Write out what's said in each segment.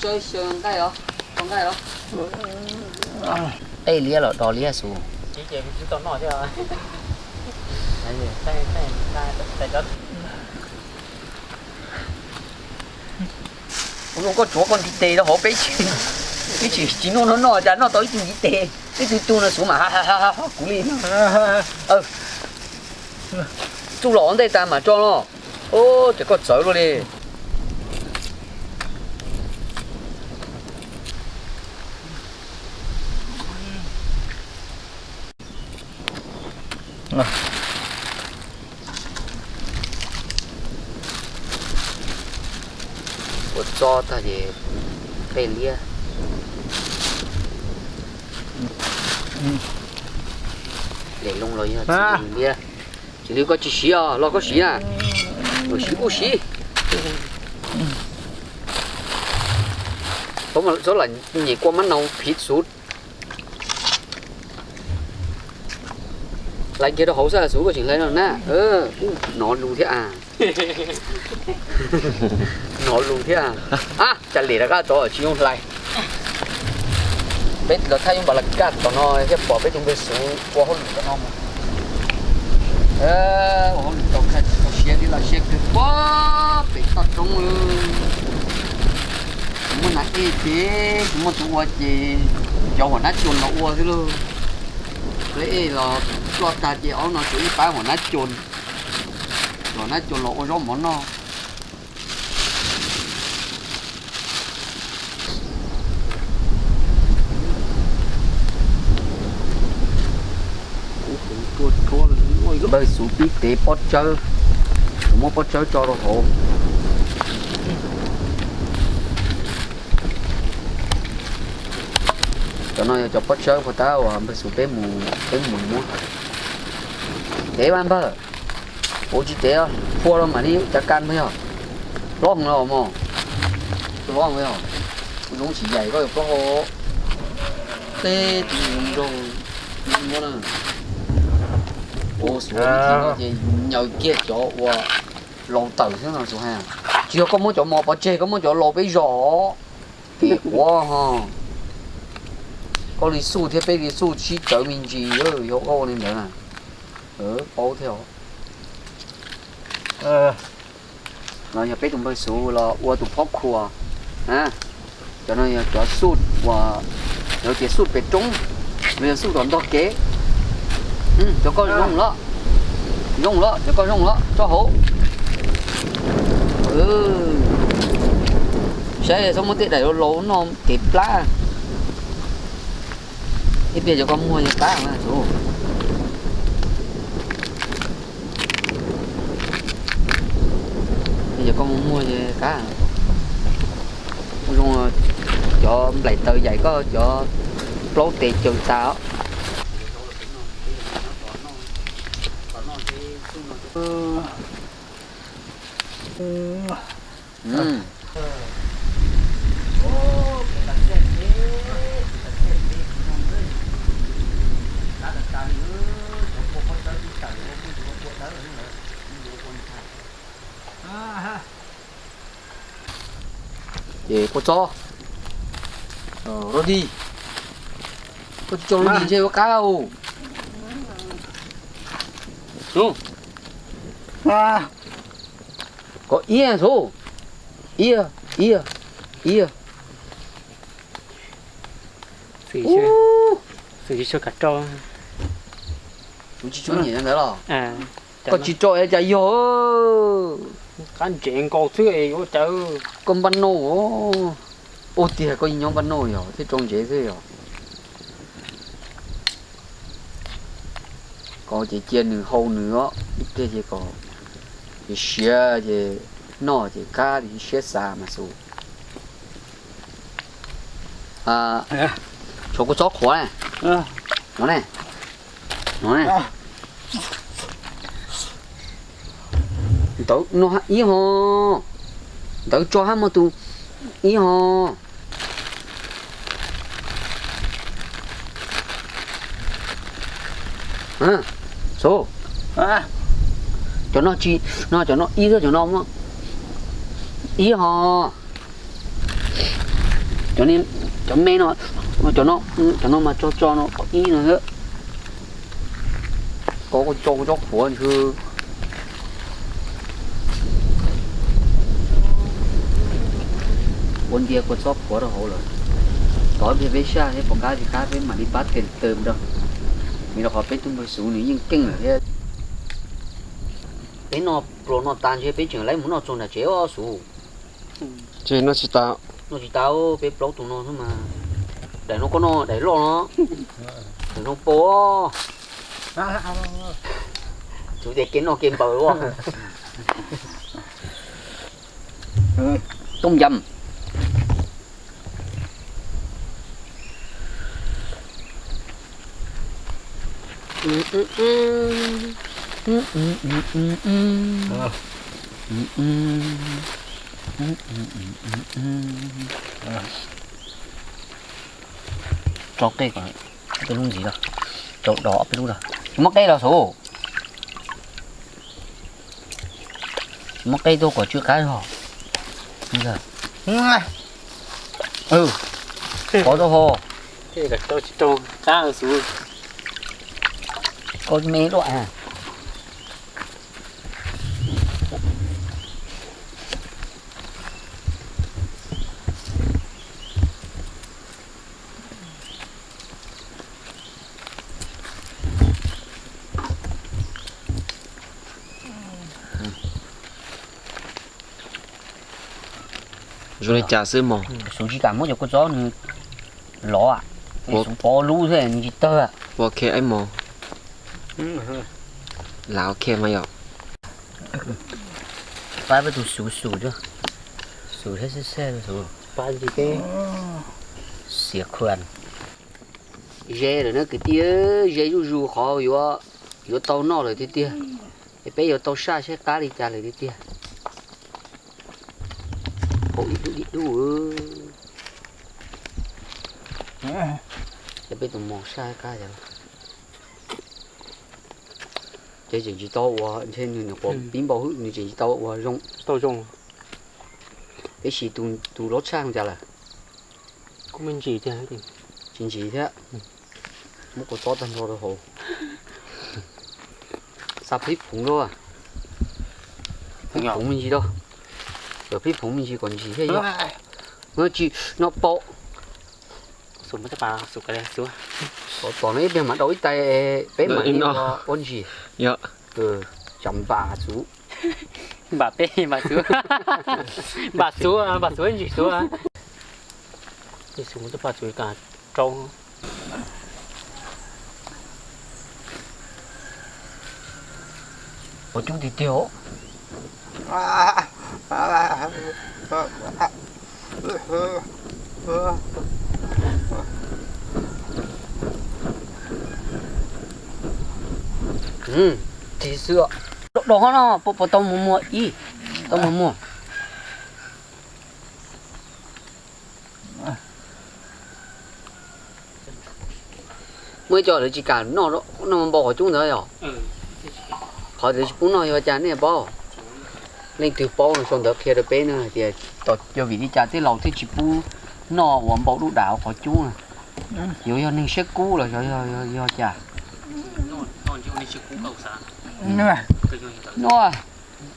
Qej liab los do liab xus. Ua zoo koj tsuav koj ntiv tes rau hauv peb, peb tsis, tsis noj noj noj cas noj tau ib tug ntiv tes, ib tug tug no xus mas ha ha ha kuv li. Txuj los ua ntej tas mam tso no. Ces koj txawv luaj li. Ua txob tag ces qej liab. Lem loo los yog txiv liab. Txiv liab koj tsis siv os, los koj siv na. Los siv kuj siv. Txhob lam nyem kua mab nau phiv xus. Hlais kiag rau hauv xwb xus, koj tseem hlais no na. Hnov lus thiab a. Hnov lus thiab a. Ab, cas lem rov qab tod tsis zoo hlais. Peb los thaj yeej npam las kaj tom no thiaj pom peb tus npawg Xuv ua hauj lwm tom no mus. Ua hauj lwm tau siav li los siav kawg puag pem toj roob. Tsis muaj nas ej ces tsis muaj tus ua ces cov huam nab cuas los ua xwb lauj. Lawv ej los ploj tag ces ob no tsuas ib pab huam nab cuas, huam nab cuas los ua zaub mov noj. Npawg Xuv pib tev pob tsawb, muab pob tsawb tso rau hauv. Cov no yog cov pob tsawb puag ta uas npawg Xuv peb mus, peb mus muab. Tev mas npawg, kuv tsis tev, phua rau mam li cav kas npawg yog. Hlob los mog, hlob yog, kuv zoo tsis yaim koj yuav plaub hau. Teb tus zoo nraug muab na. Ua Xuv no ces nyaws kiag cov uas laus tawm xwb no Xuv hais. Tsis yog koj muab cov mos pov tseg, koj muab cov laus peb zos. Pem quav ho. Koj li xuj thiab peb li xuj sib tsawv me ntsis, yog koj ua li ntawd na. Paub thiab os. No yog peb tus npawg Xuv los ua tus phob khuas. Cov no yog cov xuj uas lawv tias xuj pem roob, los yog xuj tom ntog kev. Cov koj zoo los, zoo los, cov koj zoo los tso hauv. Saib txhob muab tej daim laus noj kev plab. Ib pliag cov koj muag ces qab mas Xuv. Cov koj muag muag ces qab. Ua zoo cov nplaim taws yaim koj cov plaub tes caws tas os. Ces kua txob, Rodi, koj tsis tso Rodi ntshe ua qab os. Koj iab xwb, iab, iab, iab. Xwm tsis tshua kam rau. Kuv tsis tshua nyiam ntawd los? Koj tsis rau es cas yog? Qab ntsev nkaus xwb es yuav cas. Koj npaj nauj, ua tiag koj yeej nyob npaj nauj yog thiaj rau ntsev xwb yog. Koj ces cia nws hau nws os, ib pliag ces koj ces siav ces noj ces qab li siab xav mas xus. Tshuav kua txob qhuav ne. No ne. No ne. Ntawd no ib ho. Ntawd tso hab muaj tus ib ho. Xus. Cov no tsis, no cov no ib xwb, cov no muaj ib ho. Cov, cov me no, cov no, cov no mas tso tso no qhov ib no. Koj tso tsob qhuav ntshe ua ntia kua txob qhuav rau hauv lawm. Tov nrhiav peb saj thiab pom qab tsis qab peb mam li pab tes taw mus rau. Vim rau qhov peb tug npawg Xuv nws yeej keej lawm thiab. Peb noj pluas no tas ntshe peb tseem laib mus noj txog nram tsev os Xuv. Ces noj tsis tas. Noj tsis tas, peb plaub tus no xwb mas. Daim no koj noj daim loj no. Daim no pau. Tsuav tias kev noj kev npaws ua. Tooj yam. Rau qej kom peb lub ntxiv los, rau dos peb lub los. Tsis muab qej los Xuv. Tsis muab qej tuaj kom tsw qab zog. Pov tau ho. Koj me luaj. Zoo li cas xwb mog? Xuv tsis kam muab cov kua txob nws lov, Xuv pov lub thiab nws tsis tawg. Ua khe ib mos. Lam ua khe mas yom. Pab peb tus Xuv xum, xum thiab xej xej Xuv. Xiav khuas. Ze lawm na kwv tij, ze zuj zus qhov yuav tau noj lawm tiag tiag. Es peb yuav tau saj saib qab li cas lawm tiag tiag. Pau ib dub ib dub. Peb tus mos saj qab cas. Ces tseem tsis tau ua, ntshe nws nyuam qhuav pib npau hwb, nws tseem tsis tau ua zoo. Tau zoo. Tab sis tus laub tshaj cas lawm? Kuj me ntsis thiab. Tsis ntsis thiab. Muab kua txob tag nrho rau hauv. Xa phib phoov rau. Phib phoov me ntsis rau. Phib phoov me ntsis kom ntsis thiab yog. Tsis noj pau. Tom no ib pliag mam dau ib tais peb mam li ua ntsis. Tsam npam xuv. Npam peb npam xuv. Npam xuv, npam xuv ntsis xuv. Ua cub tiag tiag. Tig xwb. Dog dog no puas tau mus muag ib, tau mus muag. Muaj ib co lawv tsis kam noj, noj npau qhov cub ntawd yom. Qhov lawv tsis pub noj yog cas nej paub? Leej twg paub no sau ntawv qhia rau peb na hais tias yog vim li cas tej laus thiaj tsis pub noj uas npau dub dam qhov cub na. Yuav yog neeg siab kub los yog, yog cas? Noj,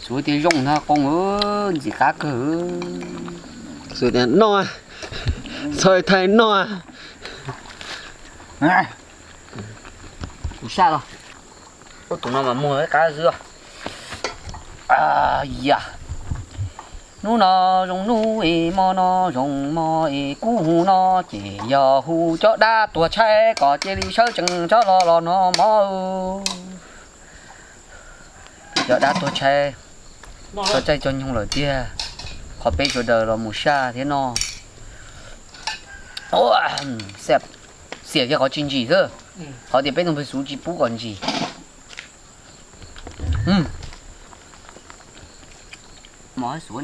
xuv tias zoo ntag qoo, ntxim qab kawg. Xuv tias noj, txhais thais noj. Kuv saj los, tus no mas muag qab xwb. Yam, hnub no zoo hnub es hmo no zoo hmo es kub hu no ces yog hu cov dab tuag tshaib kom cia li sawv tsees tso los los no mog. Cov dab tuag tshaib, tso caij tso nyoog lawm tiag, qhov peb sawv daws los mus saj thiab noj. Xiam kiag qhov tsis ntsim xwb, qhov tias peb tus npawg xuv tsis pub kom ntsim. Mos xuv,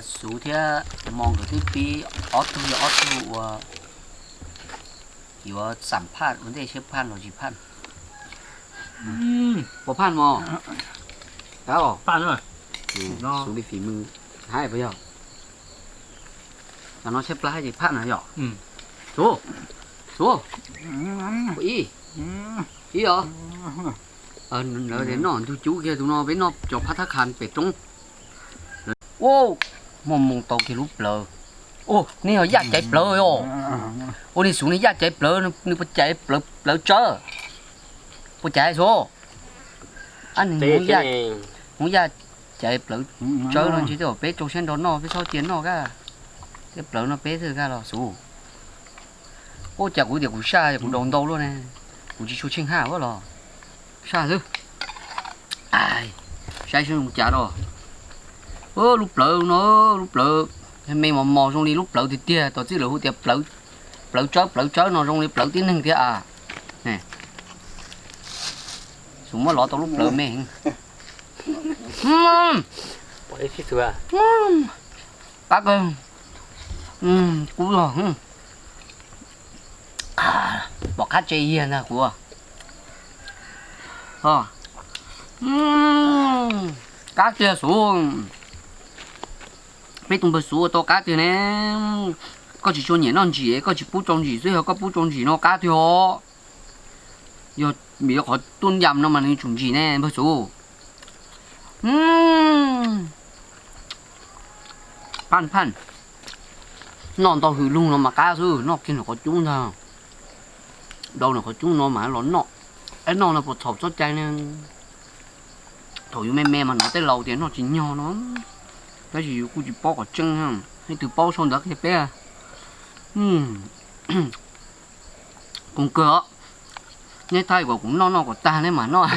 xuv thiab mos nkawd twb pib ob tug yog ob tug uas yuav xam phaj ua ntej seb phaj los tsis phaj. Puas phaj mos? Xub li fim mws hab puas yog? Tam no tshaib plab ces phaj na yom. Xub, Xub, ua ib, ib os. Lawv tias noj ntug cub kiag, tus no peb noj cov phaj thab khas pem roob. Ua, muaj moo tau kiag lub plawv. Ua, nej yog yaj caiv plawv os. Ua, nej Xub nej yaj caiv plawv, nws puas caiv plawv tsawb? Puas caiv Xub? Ab, nws hmoov yaj caiv plawv tsawb no ntshe tej zaum peb rau siab nrog noj, peb txhob cia noj kab. Tej plawv no peb xwb kab los Xub. Ua cas kuv tias kuv saj kuv daus ntau luaj ne, kuv tsis tshua tsheej haj ua los saj xwb. Saib seb zoo cas rau. Lub plawv no, lub plawv me mos mos zoo li lub plawv tiag tiag, tom txij lawv hu tias plawv tsawb, plawv tsawb no zoo li plawv tib neeg thiab a. Xub muab lov tau lub plawv me heev. Qab kawg, kub zog. Pom qab tse iag ntag kuv. Kab tiag Xub. Peb tus npawg Xub ua tau qab tiag ne. Koj tsis tshua nyiam noj ntsim, koj tsis pub rau ntsim xwb, yog koj pub rau ntsim no qab tiag os. Yog vim qhov tuaj ncam no mas nws tsum ntsim ne npawg Xub. Phaj phaj. Noj ntau hwm lug no mas qab xwb, noj kiag nram qhov cub ntag. Dau nram qhov cub no mas los noj. Ib noj no puas txhaum txoj cai ne. Thaum yus me me mas hnov tej laus tias noj tsis nyog no, tab sis yus kuj tsis paub qhov tseeb, leej twg paub sau ntawv qhia peb. Koom kawg os, neb thaij kom kuv noj noj kom tag neb mam noj.